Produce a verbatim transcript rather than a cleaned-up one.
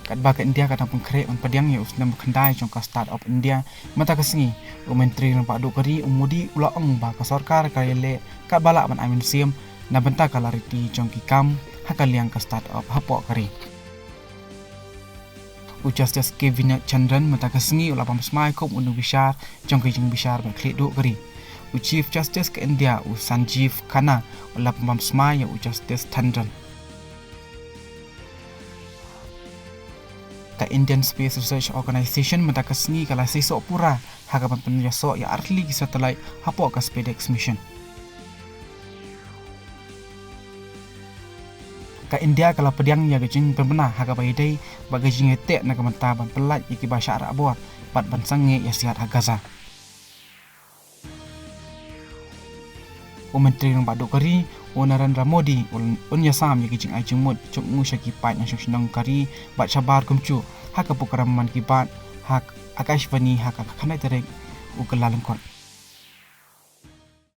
Katba ka India ka dang pynkhreh ban pdiang ïa u snem khyndai jong ka Start-up India, mynta ka sngi u Myntri Rangbah Duh ka ri u Modi u la ong ba ka sorkar ka ïaleh katba lah ban ai mynsiem na bynta ka lariti jong ki kam ha ka liang ka start-up hapoh ka ri. U Justice K Vinod Chandran mynta ka sngi u la pynbeit kum u nongbishar jong ka jingbishar bad khlieh duh ka ri. U Chief Justice ka India u Sanjiv Khanna u la pynbeit ïa u Justice Tandon. Ka Indian Space Research Organisation mynta ka sngi ka la seisoh pura ha kaba pynïasoh ïa artylli ki satellite hapoh ka SpaceX mission. Ka India ka la pdiang ïa ka jingpynbna ha kaba ïadei bad ka jingïateh na ka bynta ban pyllait ïa kiba shah rah bor bad ban sangeh ïa siat ha Gaza. U Myntri Rangbah Duh ka ri u Narendra Modi un, un ïasam ïa ka jingai jingmut jong u sha ki paid nongshong shnong ka ri bad shabar kumjuh ha ka prokram Mann Ki Baat ha Akashvani ha ka khyndai tarik u Kyllalyngkot.